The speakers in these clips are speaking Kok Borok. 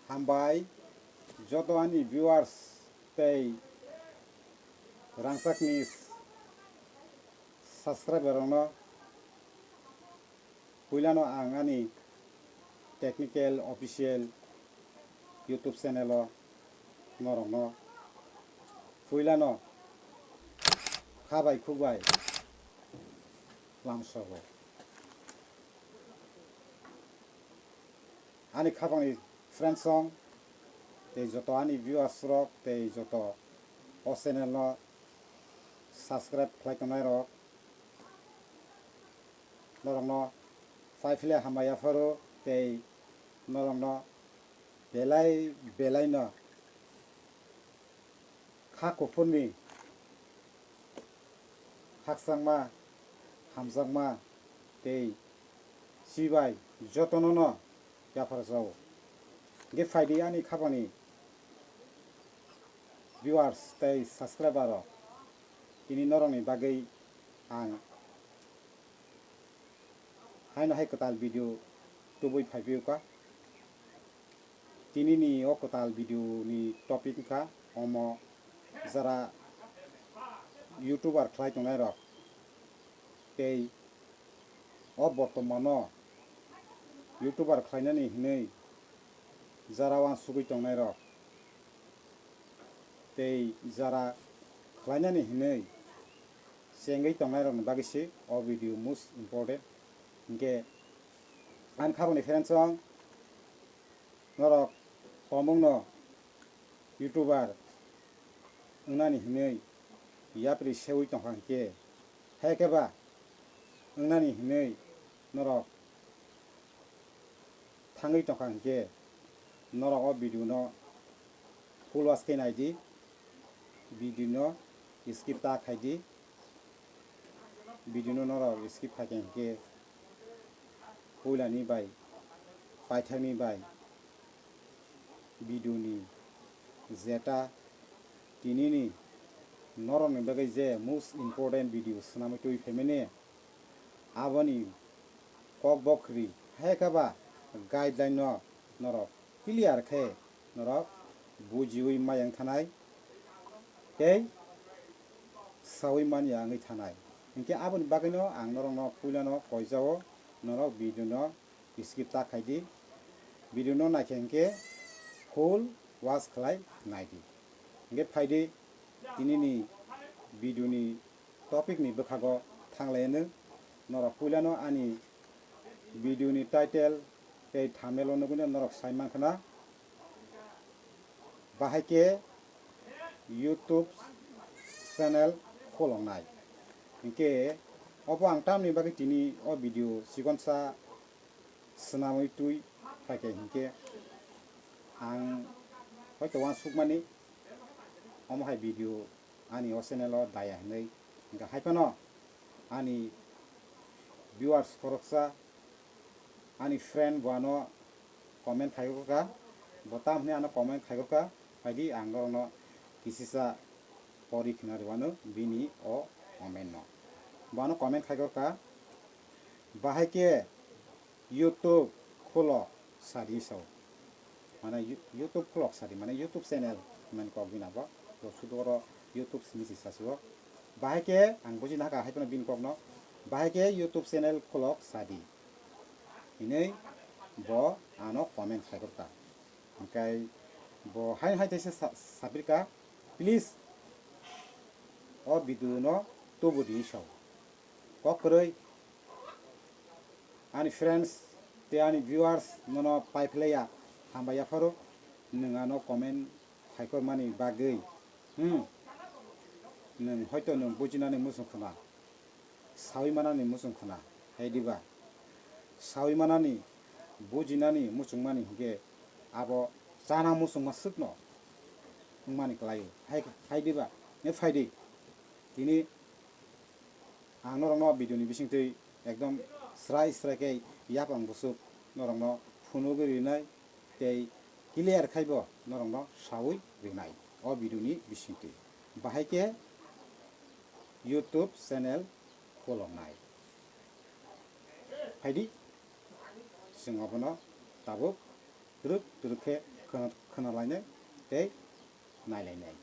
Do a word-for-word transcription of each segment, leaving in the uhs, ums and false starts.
Hambai joto ani viewers tei rangchakni subscriber rokno. Puilano ang ani technical official YouTube channel o norokno puilano kha bai khuk bai lamsogo. Ani khapangni friends rok tei joto ani viewers rok tei joto o channel no subscribe khlai tongnai rok, norokno phai phile hambai yapharo tei norokno belai belai no kha kuphurni khakchangma, hamjakma tei chibai jotono no yapharjao. Hingke phaidi ani khapangni viewers tei subscriber rok, tini norokni bagwi ang haino hai kwtal video tubui phaiphiyokha. Tinini o kwtal video ni topic wngkha omo, jara YouTuber khlai tongnai rok tei o bortomano YouTuber khlainani hinwi jara uansugwi tongnai rok tei jara khlainani hinwi chengwi tongnai rokni bagwi se o video most important. Hinkhe ani khabangni friends rok, norok tomungno YouTuber wngnani hinwi yapri seui tongkha hinkhe, hai khe ba wngnani hinwi norok thangwi tongkha hinkhe, norok o video no full watch khe naidi, video no skip ta khaidi. Video no norok skip khaikha hinkhe puilani bai paithakni bai video ni jeta tinini norokni bagwi je most important video swnamwi twi phaimani, aboni kok bokhri hai khe ba guideline no norok clear khe norok bujiwi mayang thanai tei sawi manya wngwi thanai. Hinkhe aboni bagwino ang norokno puilano koijao, norok video no skip ta khaidi, video no naikhe hinkhe full watch khlai naidi. Hinkhe phaidi tinini video ni topic ni bwkhago thanglaiano. Norok puilano ani video ni title tei thumbnail o nugwino norok sai mankhana. Bahai khe YouTube channel khuloknai. Hinkhe obo ang tamni bagwi tini o video chikonsa swnamwi twi phaikha hinkhe ang hoito uansukmani omo hai video ani o channel o daya hinwi. Hinkhe hai phano ani viewers khoroksa, ani friend bo ano comment khaigorkha, bo tam hinwi ano comment khaigorkha, phaidi ang norokno kisisa pori khna rwano bini o comment no. Bo ano comment khaigorkha, bahai khe YouTube khulok sadi sao. Mane You-, YouTube khulok sadi, mane YouTube channel hwnmani kok bini abo. To sudu oro YouTube simi si sasio. Bahai khe ang buji nahaka hai phano bini kokno. Bahai khe YouTube channel khulok sadi. Hinwi bo ano comment khaigorkha. Hingkhe bo hai hai teisa sa-, sapirkha, please o video no tubu di sao. Kok kwrwi ani friends tei ani viewers nono pai phlaiya, hambai yapharo nwng ano comment khaikormani bagwi. Hmm. Nwng hoito nwng bujinani muchung khna, sawi manani muchung khna, hai diba? Sawi manani, bujinani muchungmani hinkhe abo chana muchungma swkno wngmani kwlaio. Hai, hai diba? Ne phaidi. Tini ang norokno video ni bisingtwi ekdom srai srai khe yapang bwswk norokno phunugwi rinai tei clear khaibo norokno sawi rinai o video ni bisingtwi. Bahai khe YouTube channel khuloknai. Phaidi, chwng obono tabuk twrwk twrwk khe khwnalainai tei nailainai.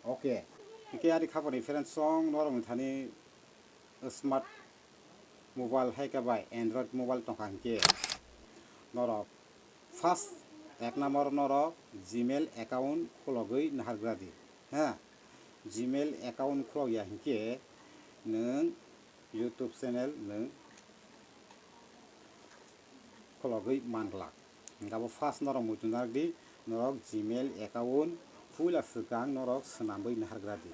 Okay. Hwnkhe ani khapani friends song norokni thani smart mobile hai khe bai Android mobile tongkha hwnkhe norok first ek number norok Gmail account khulogwi nahargra di. Ha, Gmail account khulok ya hwnkhe nwng YouTube channel nwng khulogwi man glak. Hwnkhe abo first norok muitu narak di, norok Gmail account puila swkang norok swnamwi nahargra di.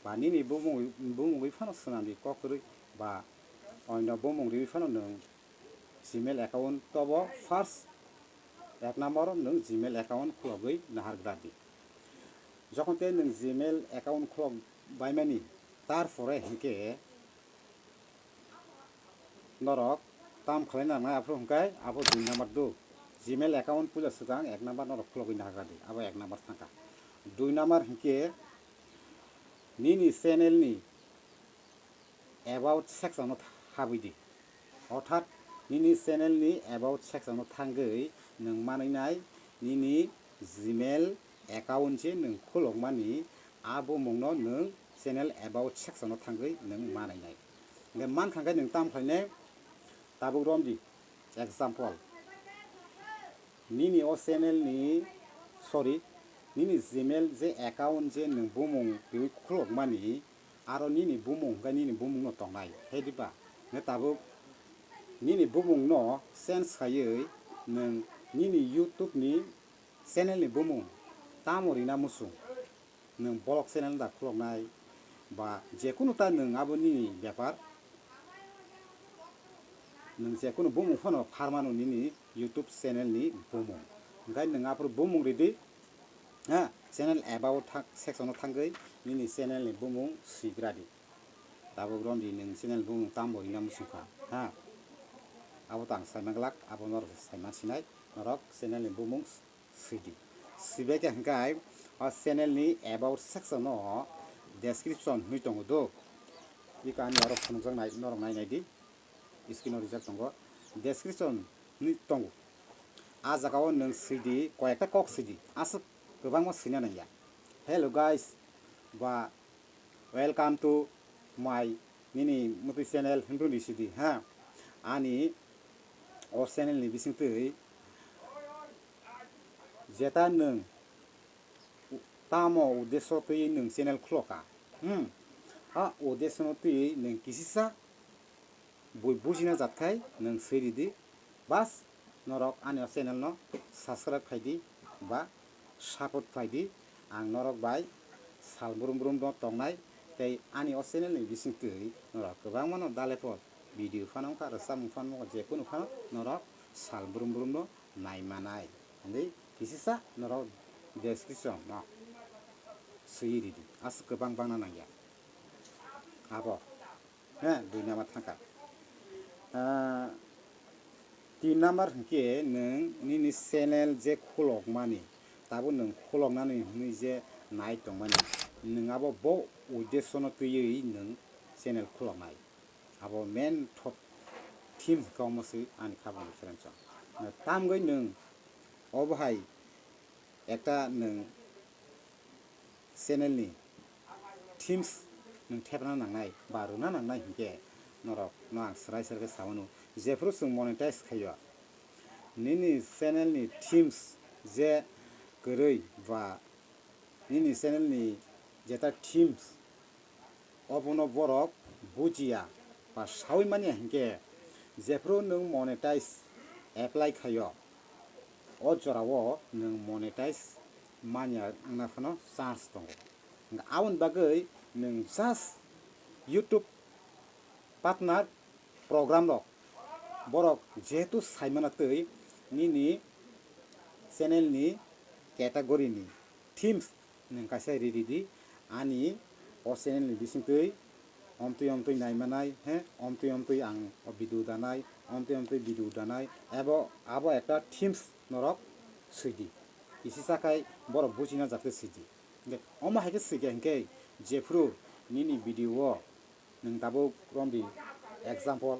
Ba nini bumung, bumungwi phano swnam di kok kwrwi ba oino bumung riwi phano nwng Gmail account tobo first ek number nwng Gmail account khulogwi nahargra di. Jokhon tei nwng Gmail account khulok baimani, tarpore hwnkhe norok tam khlai nangnai aphuru hwnkhe abo dui number do. Gmail account puila swkang ek number norok khulogwi nahargra di, abo ek number thangkha. Dui number hwnkhe nini channel ni about section o habwi di. Orthat nini channel ni about section o thangwi nwng manwi nai nini Gmail account se nwng khulokmani a bumungno nwng channel about section o thangwi nwng manwi nai. Hwnkhe mankha hwnkhe nwng tam khlainai tabuk romdi example. Nini o channel ni, sorry, nini Gmail je account je nwng bumung twi khulokmani, aro nini bumung hwnkhe nini bumungno tongnai, hai diba? Hwnkhe tabuk nini bumungno change khaiwi nwng nini YouTube ni channel ni bumung tamo rina muchung? Nwng vlog channel da khuloknai, ba jekunu ta nwng abo nini bepar, nwng jekunu bumung phano pharmano nini YouTube channel ni bumung. Hwnkhe nwng aphuru bumung ridi, ha, channel about thak-, section o thangwi nini channel ni bumung swigra di. Tabuk romdi nwng channel bumung tambo rina muchungkha, ha. Abo tang saima glak, abo norok saima sinai, norok channel ni bumung swidi. Swibai khe hwnkhe o channel ni about section o description hwnwi tongo do. Iko ani oro phunukjak nai, norok nai naidi. Screen o rijak tongo. Description hwnwi tongo. A jaga o nwng swidi, koyekta kok swidi. Aswk kwbangma swina nangya. Hello guys, ba welcome to my nini mutwi channel hwnwi sidi ha. Ani o channel ni bisingtwi jeta nwng tamo udeso twi nwng channel khulokha, hmm, a udeso no twi nwng kisisa bui bujina jat khai nwng swi ridi, bas norok ani o channel no subscribe khai di ba support khai di, ang norok bai sal brum brum no tongnai, tei ani o channel ni bisingtwi norok kwbangma no dalepot video phano wngkha, rwchapmung phano wngkha, jekunu phano norok sal brum brum no nai manai. Hwnwi kisisa norok description no swiwi ridi. Aswk kwbang bangna nangya. Abo, he, dui number thangkha. Ah, tin number hwnkhe nwng nini channel je khulokmani, tabuk nwng khuloknani hwnwi je nai tongmani, nwng abo bo uddesyono twiwi nwng channel khuloknai. Abo main thop theme khe omo se ani kha boni friends rok. Tamgwi nwng obo hai ekta nwng channel ni themes nwng thepna nangnai ba rwna nangnai hinkhe norok no ang swrai swrai khe sa mano. Jephru chwng monetize khaio nini channel ni themes je kwrwi ba nini channel ni jeta themes obono borok bujiya ba saui manya hinkhe jephru nwng monetize apply khaio o jorao nwng monetize manya wngna phano chance tongo. Aboni bagwi nwng just YouTube partner program rok borok jehetu saimana twi nini channel ni category ni themes nwng kaisa ri ridi ani o channel ni bisingtwi omtwi omtwi naimanai he omtwi omtwi ang o video danai omtwi omtwi video danai abo abo ekta themes norok swidi kisi sakai borok bujina jatwi swidi. Omo hai khe swikha hinkhe jephru nini video o nwng tabuk romdi example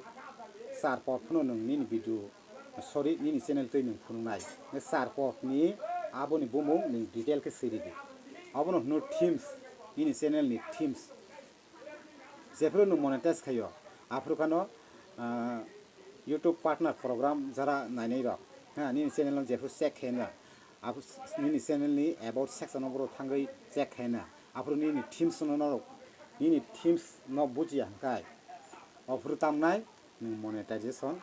char pot phano nwng nini video sorry nini channel twi nwng phunuknai char pot ni Aboni bumung nwng detail khe swi ridi. Abono hwno themes, nini channel ni themes. Jephru nwng monetize khaio, aphuru khano, ah, YouTube partner program jara nainai rok, ha, nini channel no jephru check khaina, aphuru nini channel ni about section o boro thangwi check khaina, aphuru nini themes no norok, nini themes no bujiya hwnkhe, aphuru tamnai nwng monetization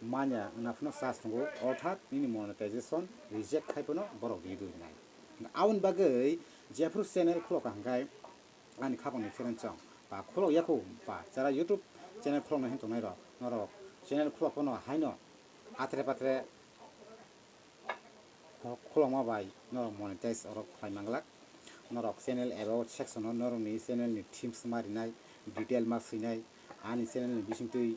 manya wngna phano chance tongo, orthat nini monetization reject khai phano borok ri rwnai. Aboni bagwi jephru channel khulokha hwnkhe ani khapangni friend chong ba khulok yakho ba jara YouTube channel khuloknai hin tongnai rok, norok channel khulok phano haino atre patre khulokma bai norok monetize orok khlai manglak. Norok channel about section o norokni channel ni themes ma rinai, detail ma swinai, ani channel ni bisingtwi,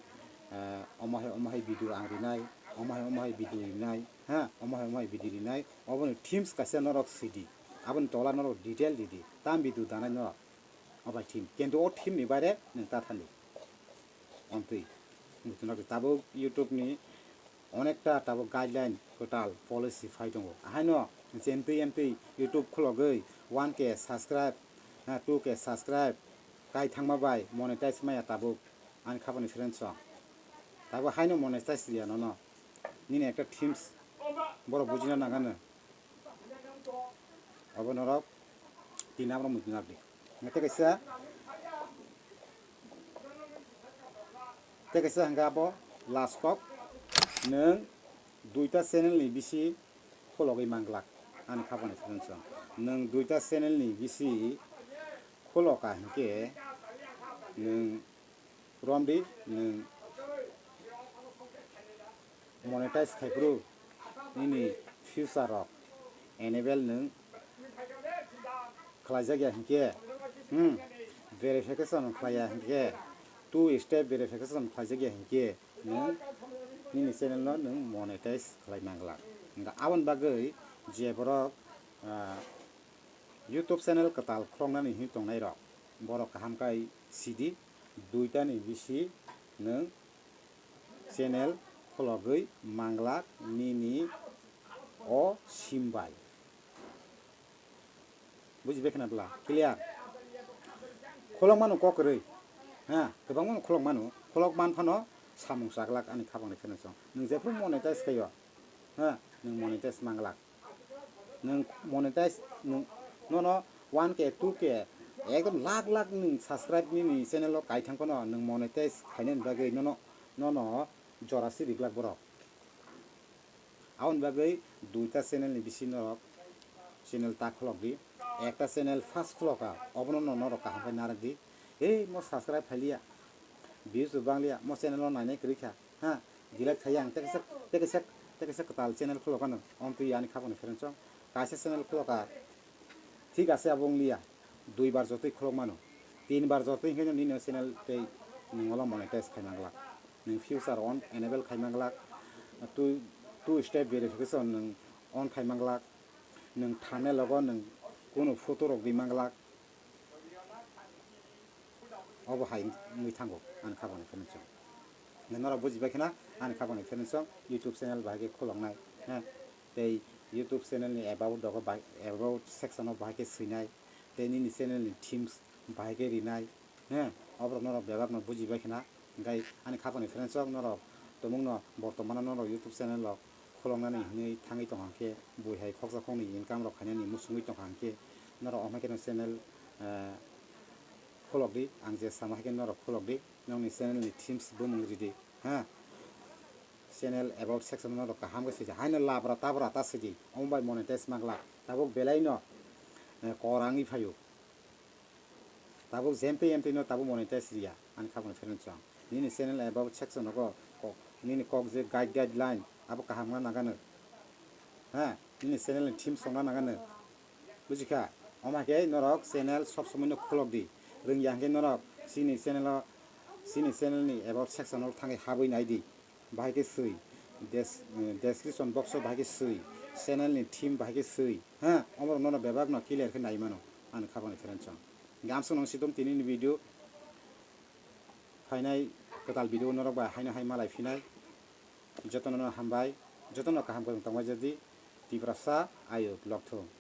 eh, omo hai omo hai video ang rinai, omo hai omo hai video rinai, ha, omo hai omo hai video rinai, oboni themes kaisa norok swidi, aboni tola norok detail ridi, tam video danai norok, obai theme, kintu o theme ni baire nwng ta thani. Ontwi, tabuk YouTube ni onekta tabuk guideline kwtal policy phai tongo. Ahaino jemtwi emtwi YouTube khulogwi one K subscribe, ha, two K subscribe kai thangma bai monetize maya tabuk ani khapani friends song. Tabuk haino monetize riya nono. Nini ekta themes borok bujina nangano. Obo norok tin abro muitu nardi. Tei kaisa, tei kaisa hwnkhe abo last kok, nwng duita channel ni bisi khulogwi manglak ani khapani friends song. Nwng duita channel ni bisi khuloka hinkhe nwng romdi nwng monetize khaiphuru nini future rok enable nwng khlaijak ya hinkhe, hmm, verification khlai ya hinkhe, two step verification khlaijak ya hinkhe nwng nini channel no nwng monetize khlai manglak. Hwnkhe aboni bagwi je borok, ah, YouTube channel kwtal khuloknani hin tongnai rok, borok kaham kai sidi, duitani bisi nwng channel khulogwi manglak nini o sim bai. Buji bai khna bla clear? Khulok mano kok kwrwi, ha, kwbangma khulok mano, khulok man phano samung chaglak ani khapangni friends song. Nwng jephru monetize khaio, ha, nwng monetize manglak. Nwng monetize, nwng, nono one K, two K, ekdom lakh lakh nwng subscribe nini channel o kai thang phano nwng monetize khainani bagwi nono, nono jora si riglak borok. Aboni bagwi duita channel ni bisi norok channel ta khulok di. Ekta channel first khulok kha, obono no norok kaham khe narwk di. Ei mo subscribe phailiya, views bo bangliya, mo channel o nainai kwrwi kha, ha, delete khai ang, tei kaisa, tei kaisa, tei kaisa kwtal channel khulok ano, ontwi ani khapangni friends song, kaisa channel khulok kha, thik ase abo wngliya, dui bar jotoi khulok mano, tin bar jotoi hinkhe nini channel tei nwng olo monetize khai manglak, nwng future on enable khai manglak, two, two step verification nwng on khai manglak, nwng thumbnail logo nwng kunu photo rok di manglak. Obo hai wngwi thango ani khapangni friends song. Norok buji bai khna ani khapangni friends song YouTube channel bahai khe khuloknai, ha, tei YouTube channel ni about dogo bai, about section o bahai khe swinai, tei nini channel ni themes bahai khe rinai, ha, oborok norok bebak no buji bai khna. Hingkhai ani khapangni friends rok norok tumungno bortomano norok YouTube channel rok khuloknani hinwi thangwi tongkha khe bui hai khoksa khokni income rok khainani musungwi tongkha hwnkhe norok omo khe channel, eh, khulok di, ang je sama hai khe norok khulok di, nokni channel ni themes bumung ridi, ha, channel about section norok kaham khe sidi, haino labra tabra ta sidi, omo bai monetize manglak, tabuk belai no, eh, kor wngwi phaio. Tabuk jemtwi emtwi no tabuk monetize riya, ani khapangni friends song. Nini channel about section nogo kok, nini kok je guide, guideline, abo kaham wngna nangano. Ha, nini channel ni themes wngna nangano. Bujikha? Omo hai khe norok channel sob somoi no khulok di. Rwngya hwnkhe norok chini channel o, chini channel ni about section o thangwi habwi nai di. Bahai khe swi, des-, eh, description box o bahai khe swi, channel ni theme bahai khe swi, ha, omorok nono bebak no clear khe nai mano, ani khapangni friends song. Gamsung nang situng tini ni video, phainai kwtal video norok bai haino hai malai phinai, jotono no hambai, jotono kaham kwrwng tongbai jadi, Tiprasa Ayuk Lokthung.